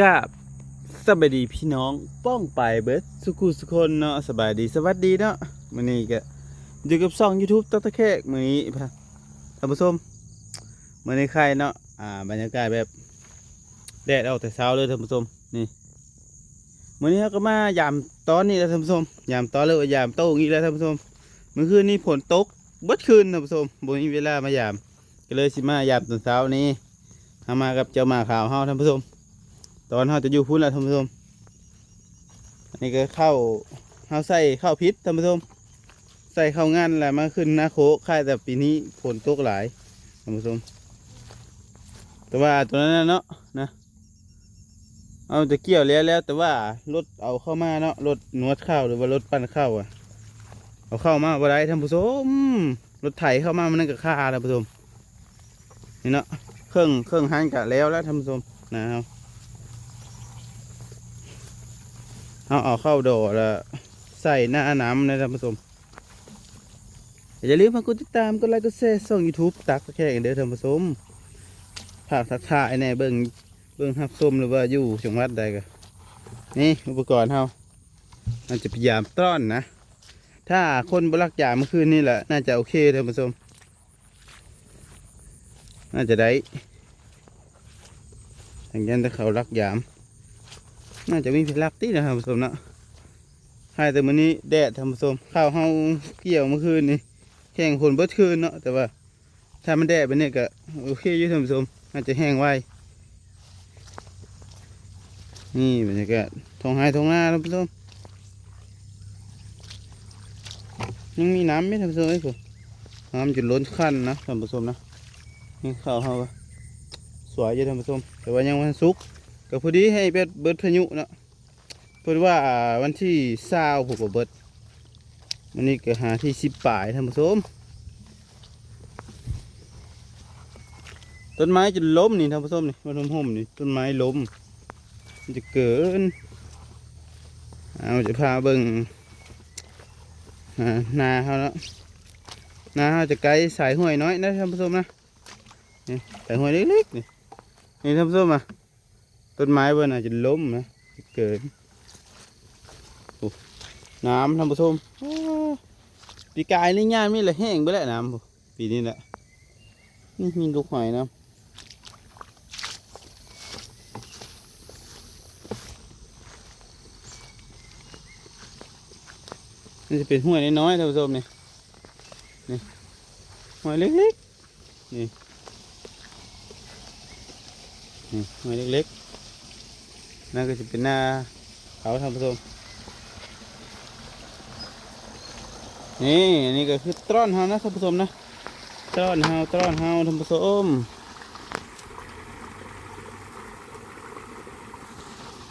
ກາບສະບາຍດີພີ່ນ້ອງປ້ອງປາຍເບິດສູ່ຄູ່ສູ່ຄົນເນາະ. ສະບາຍດີ ສະຫວັດດີເນາະ. ມື້ນີ້ກະຢູ່ກັບຊ່ອງ YouTube ຕັກຕະແຄກ. ມື້ນີ້ທ່ານຜູ້ຊົມ ມື້ນີ້ໄຄເນາະ ອ່າ ບັນຍາກາດແບບແດດອອກແຕ່ເຊົ້າເລີຍທ່ານຜູ້ຊົມ. ນີ້ ມື້ນີ້ເຮົາກໍມາຢາມຕອນນີ້ແຫຼະທ່ານຜູ້ຊົມ ຢາມຕອນເລີຍວ່າຢາມໂຕ້ງອີກແລ້ວທ່ານຜູ້ຊົມ. ມື້ຄືນນີ້ຝົນຕົກເບິດຄືນທ່ານຜູ້ຊົມ ບໍ່ມີເວລາມາຢາມ ກໍເລີຍຊິມາຢາມຕອນເຊົ້ານີ້. ເຮົາມາກັບເຈົ້າໝາຂາວເຮົາທ່ານຜູ້ຊົມ. ຕອນເຮົາຈະຢູ່ພຸ້ນລະທ່ານຜູ້ຊົມ. ອັນນີ້ກໍເຂົ້າ ເຮົາໃສ່ເຂົ້າຜິດທ່ານຜູ້ຊົມ ໃສ່ເຂົ້າງັນລະມາຂຶ້ນນາໂຄກ. ຄ້າຍແຕ່ປີນີ້ຝົນຕົກຫຼາຍທ່ານຜູ້ຊົມ ແຕ່ວ່າຕົວນັ້ນນະເນາະ ນະ ເອົາແຕ່ກ່ຽວແລ້ວ ແລ້ວແຕ່ວ່າລົດເອົາເຂົ້າມາເນາະ ລົດນວດເຂົ້າ ຫຼືວ່າລົດປັ່ນເຂົ້າອະ ເອົາເຂົ້າມາບໍ່ໄດ້ທ່ານຜູ້ຊົມ. ລົດໄຖເຂົ້າມາມື້ນັ້ນກໍຄາທ່ານຜູ້ຊົມ. ນີ້ເນາະ ເຄິ່ງ ເຄິ່ງຮັນກະແລ້ວລະທ່ານຜູ້ຊົມ ນາເຮົາ ເຮົາເອົາເຂົ້າດໍລະໃສ່ນານຳນະທ່ານຜູ້ຊົມ. ຢ່າລືມຝາກກົດຕິດຕາມ ກົດໄລ ກົດແຊ ຊ່ອງ YouTube ຕັກຕະແຄກເດີທ່ານຜູ້ຊົມ. ຝາກທັກທາຍແດ່ ເບິ່ງ ເບິ່ງຮັບຊົມ ຫຼືວ່າຢູ່ຈັງຫວັດໃດກໍ ນີ້ອຸປະກອນເຮົາ ມັນຈະພະຍາຍາມຕ້ອນນະ. ຖ້າຄົນບໍ່ລັກຢາມມື້ຄືນນີ້ລະ ໜ້າຈະໂອເຄທ່ານຜູ້ຊົມ ໜ້າຈະໄດ້. ທາງຢ້ານແຕ່ເຂົາລັກຢາມ ໜ້າຈະມີໃຜລັກຕິນະທ່ານຜູ້ຊົມເນາະ. ຫາກແຕ່ມື້ນີ້ແດດທ່ານຜູ້ຊົມ ເຂົ້າເຮົາກ່ຽວມື້ຄືນນີ້ແຫ້ງໂພນເບິດຄືນເນາະ ແຕ່ວ່າຖ້າມັນແດດແບບນີ້ກໍໂອເຄຢູ່ທ່ານຜູ້ຊົມ ອາດຈະແຫ້ງໄວ. ນີ້ບັນຍາກາດທົ່ງໄຮ່ທົ່ງນາທ່ານຜູ້ຊົມ ຍັງມີນ້ຳຢູ່ທ່ານຜູ້ຊົມເອີຍ ນ້ຳຈົນລົ້ນຄັນນະທ່ານຜູ້ຊົມນະ. ນີ້ເຂົ້າເຮົາສວຍຢູ່ທ່ານຜູ້ຊົມ ແຕ່ວ່າຍັງບໍ່ທັນສຸກ ກໍພໍດີໃຫ້ເບິດ ເບິດພາຍຸເນາະ. ເພິ່ນວ່າວັນທີຊາວພຸ້ນກໍເບິດ ມື້ນີ້ກໍຫາທີສິບປາຍທ່ານຜູ້ຊົມ. ຕົ້ນໄມ້ຈົນລົ້ມນີ້ທ່ານຜູ້ຊົມນີ້ ມັນຮົ່ມໆນີ້ ຕົ້ນໄມ້ລົ້ມ ມັນຈະເກີນ. ເອົາ ຈະພາເບິ່ງ ອ່າ ນາເຮົາເນາະ ນາເຮົາຈະໃກ້ສາຍຫ້ວຍນ້ອຍນະທ່ານຜູ້ຊົມນະ. ນີ້ສາຍຫ້ວຍເລັກໆນີ້ ນີ້ທ່ານຜູ້ຊົມນະ ຕົ້ນໄມ້ເບິ່ງນະຈົນລົ້ມນະ ເກີນ. ໂອ້ ນ້ຳທ່ານຜູ້ຊົມ ໂອ້ ປີກາຍນີ້ຍາມນີ້ລະແຫ້ງເບິດແລ້ວນ້ຳ ປີນີ້ແຫຼະ ນີ້ມີລູກຫອຍນຳ. ນີ້ຈະເປັນຫ້ວຍນ້ອຍໆທ່ານຜູ້ຊົມນີ້ ນີ້ຫ້ວຍເລັກໆ ນີ້ ນີ້ຫ້ວຍເລັກໆ ນັ້ນກໍຈະເປັນນາເຂົາທ່ານຜູ້ຊົມ. ນີ້ ອັນນີ້ກໍຄືຕຣອນເຮົານະທ່ານຜູ້ຊົມນະ ຕຣອນເຮົາ ຕຣອນເຮົາທ່ານຜູ້ຊົມ.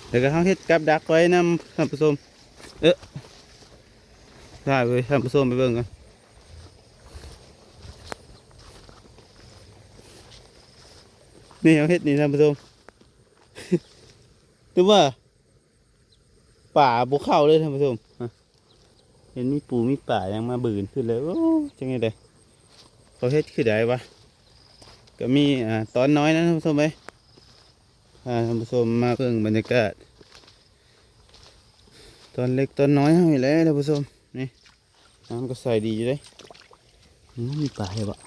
ແລ້ວກໍເຮົາເຮັດກັບດັກໄວ້ນຳທ່ານຜູ້ຊົມ ເອີ ໄດ້ເວີຍ ທ່ານຜູ້ຊົມໄປເບິ່ງກັນ. ນີ້ເຮົາເຮັດນີ້ທ່ານຜູ້ຊົມ ແຕ່ວ່າປາບໍ່ເຂົ້າເລີຍທ່ານຜູ້ຊົມ. ເຫັນມີປູມີປາຫຍັງມາບືນຂຶ້ນເລີຍ ໂອ້ ຈັ່ງໃດ ເຂົາເຮັດຄືໃດວະ. ກໍມີ ອ່າ ຕອນນ້ອຍນະທ່ານຜູ້ຊົມເອີຍ ພາທ່ານຜູ້ຊົມມາເບິ່ງບັນຍາກາດ ຕອນເລັກຕອນນ້ອຍເຮົານີ້ແຫຼະທ່ານຜູ້ຊົມ. ນີ້ ນ້ຳກໍໃສດີຢູ່ເດ້ ອືມ ມີປາໃຫ້ບໍ່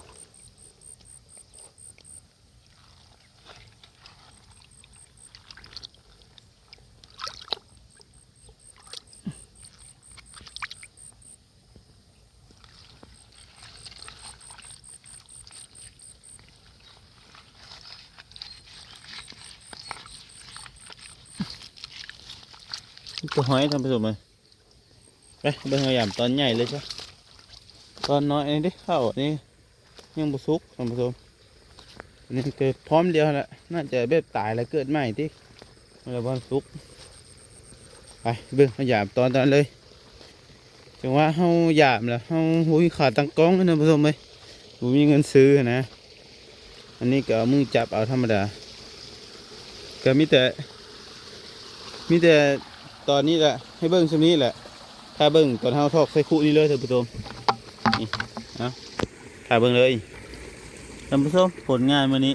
ມີແຕ່ຫອຍທ່ານຜູ້ຊົມເອີຍ. ໄປເບິ່ງເຮົາຢາມຕອນໃຫຍ່ເລີຍຊະ ຕອນນ້ອຍນີ້ເດ້ ເຂົ້ານີ້ຍັງບໍ່ສຸກທ່ານຜູ້ຊົມ. ອັນນີ້ກໍພ້ອມດຽວຫັ້ນແຫຼະ ໜ້າຈະແບບຕາຍແລ້ວເກີດໃໝ່ຕິ ແລ້ວບໍ່ທັນສຸກ. ໄປເບິ່ງເຮົາຢາມຕອນນັ້ນເລີຍ. ຈັ່ງວ່າເຮົາຢາມແລ້ວ ເຮົາບໍ່ມີຂາຕັ້ງກ້ອງນະທ່ານຜູ້ຊົມເອີຍ ບໍ່ມີເງິນຊື້ນະ. ອັນນີ້ກໍເອົາມືຈັບເອົາທຳມະດາ ກໍມີແຕ່ ມີແຕ່ຕອນນີ້ແຫຼະ ໃຫ້ເບິ່ງຊ່ຳນີ້ແຫຼະ. ຖ້າເບິ່ງຕອນເຮົາຖອກໃສ່ຄຸນີ້ເລີຍທ່ານຜູ້ຊົມ ນີ້ ເອົາ ຖ້າເບິ່ງເລີຍທ່ານຜູ້ຊົມ ຜົນງານມື້ນີ້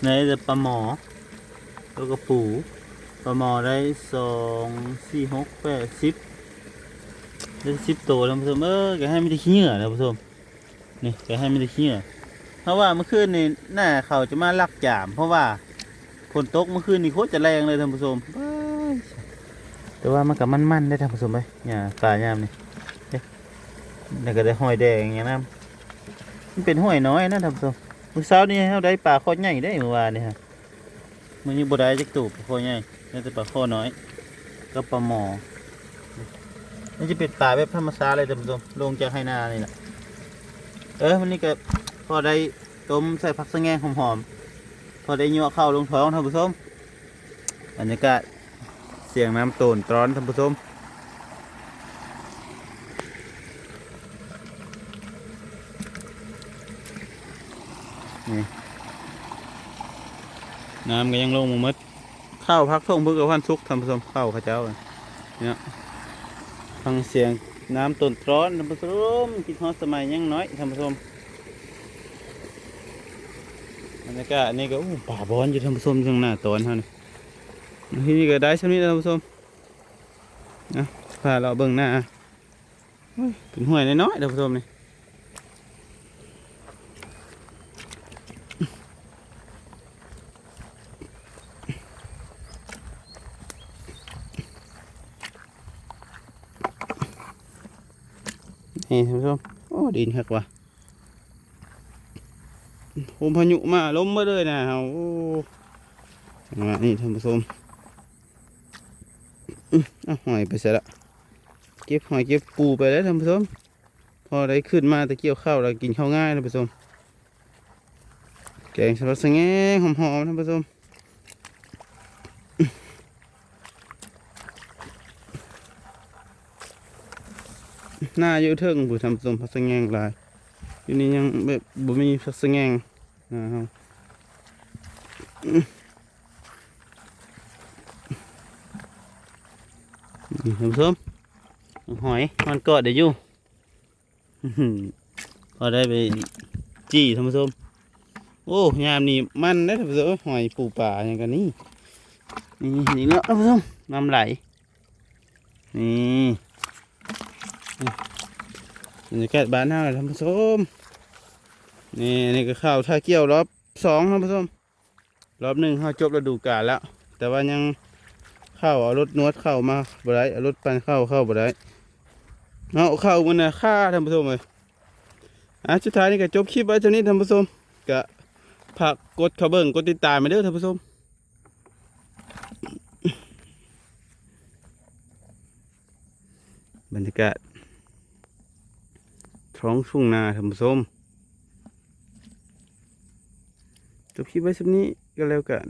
ໄດ້ແຕ່ປາໝໍ ໂຕກະປູ ປາໝໍໄດ້ສອງ ສີ່ ຫົກ ແປດ ສິບ ໄດ້ສິບໂຕ ທ່ານຜູ້ຊົມເອີຍ. ກະໃຫ້ມີແຕ່ຂີ້ເຫຍື້ອ ທ່ານຜູ້ຊົມ ນີ້ກະໃຫ້ມີແຕ່ຂີ້ເຫຍື້ອ. ເພາະວ່າມື້ຄືນນີ້ໜ້າເຂົາຈະມາລັກຈາມ ເພາະວ່າຝົນຕົກມື້ຄືນນີ້ໂຄດຈະແຮງເລີຍ ທ່ານຜູ້ຊົມ. ແຕ່ວ່າມັນກະມັນໆເດ້ ທ່ານຜູ້ຊົມເອີຍ ຫຍ້າປ່າຍາມນີ້ ນີ້ກະໄດ້ຫອຍແດງຫຍັງນຳ. ມັນເປັນຫ້ວຍນ້ອຍນະ ທ່ານຜູ້ຊົມ. ມື້ເຊົ້ານີ້ເຮົາໄດ້ປາຄໍໃຫຍ່ເດ້ ມື້ວານນີ້ຮະ. ມື້ນີ້ບໍ່ໄດ້ຈັກໂຕປາຄໍໃຫຍ່ ໄດ້ແຕ່ປາຄໍນ້ອຍກັບປາໝໍ. ມັນຈະເປັນປາແບບທຳມະຊາດເລີຍ ທ່ານຜູ້ຊົມ ລົງຈາກໄຮ່ນານີ້ແຫຼະ. ເອີ ມື້ນີ້ກະພໍໄດ້ຕົ້ມໃສ່ຜັກສະແງງຫອມໆ ພໍໄດ້ຍົວະເຂົ້າລົງທ້ອງ ທ່ານຜູ້ຊົມ. ບັນຍາກາດສຽງນ້ຳໂຕນຕຣອນ ທ່ານຜູ້ຊົມ. ນີ້ ນ້ຳກະຍັງລົງບໍ່ໝົດ. ເຂົ້າພັກຖົງເພິ່ນກະພັນສຸກ ທ່ານຜູ້ຊົມ ເຂົ້າເຂົາເຈົ້າເນາະ. ຟັງສຽງນ້ຳໂຕນຕຣອນ ທ່ານຜູ້ຊົມ. ຄິດຮອດສະໄໝຍັງນ້ອຍ ທ່ານຜູ້ຊົມ. ບັນຍາກາດນີ້ກະ ໂອ້ ປາບອນຢູ່ ທ່ານຜູ້ຊົມ ທາງໜ້າຕອນເຮົານີ້. ທີ່ນີ້ກະໄດ້ຊ່ຳນີ້ແຫຼະ ທ່ານຜູ້ຊົມ. ນະ ພາເລາະເບິ່ງໜ້າ ໂອ້ຍ ເປັນຫ້ວຍນ້ອຍໆ ທ່ານຜູ້ຊົມນີ້. ນີ້ ທ່ານຜູ້ຊົມ ໂອ້ ດິນຄັກວ່າ. ໂອ້ ພາຍຸມາ ລົມເບິດເລີຍນະເຮົາ. ໂອ້ ຈັງຫວະນີ້ ທ່ານຜູ້ຊົມ ອື ເອົາຫອຍໄປໃສລະ? ເກັບຫອຍເກັບປູໄປແລ້ວ ທ່ານຜູ້ຊົມ. ພໍໄດ້ຂຶ້ນມາແຕ່ກ່ຽວເຂົ້າແລ້ວ ກິນເຂົ້າງ່າຍ ທ່ານຜູ້ຊົມ. ແກງໃສ່ຜັກສະແງງຫອມໆ ທ່ານຜູ້ຊົມ. ໜ້າຢູ່ເທິງພຸ້ນ ທ່ານຜູ້ຊົມ ຜັກສະແງງຫຼາຍ. ຢູ່ນີ້ຍັງແບບບໍ່ມີຜັກສະແງງນະເຮົາ. ນີ້ ທ່ານຜູ້ຊົມ ຫອຍມັນກອດໄດ້ຢູ່. ພໍໄດ້ໄປຈີ່ ທ່ານຜູ້ຊົມ. ໂອ້ ຍາມນີ້ມັນເດ້ ທ່ານຜູ້ຊົມ ຫອຍປູປາຫຍັງກະນີ້ ນີ້ ນີ້ເນາະ ທ່ານຜູ້ຊົມ ນ້ຳໄຫຼ. ນີ້ ນີ້ ບັນຍາກາດບ້ານເຮົາ ທ່ານຜູ້ຊົມ. ນີ້ ນີ້ກະເຂົ້າຖ້າກ່ຽວລອບສອງ ທ່ານຜູ້ຊົມ. ລອບໜຶ່ງເຮົາຈົບລະດູການແລ້ວ ແຕ່ວ່າຍັງເຂົ້າ ເອົາລົດນວດເຂົ້າມາບໍ່ໄດ້ ເອົາລົດປັ່ນເຂົ້າເຂົ້າບໍ່ໄດ້. ເຮົາເຂົ້າມື້ນະຄາ ທ່ານຜູ້ຊົມເອີຍ. ອ່າ ສຸດທ້າຍນີ້ກະຈົບຄລິບໄວ້ສ່ຳນີ້ ທ່ານຜູ້ຊົມ. ກະຝາກກົດເຂົ້າເບິ່ງ ກົດຕິດຕາມໃຫ້ເດີ ທ່ານຜູ້ຊົມ. ບັນຍາກາດທ້ອງທົ່ງນາ ທ່ານຜູ້ຊົມ. ຈົບຄລິບໄວ້ສ່ຳນີ້ກະແລ້ວກັນ.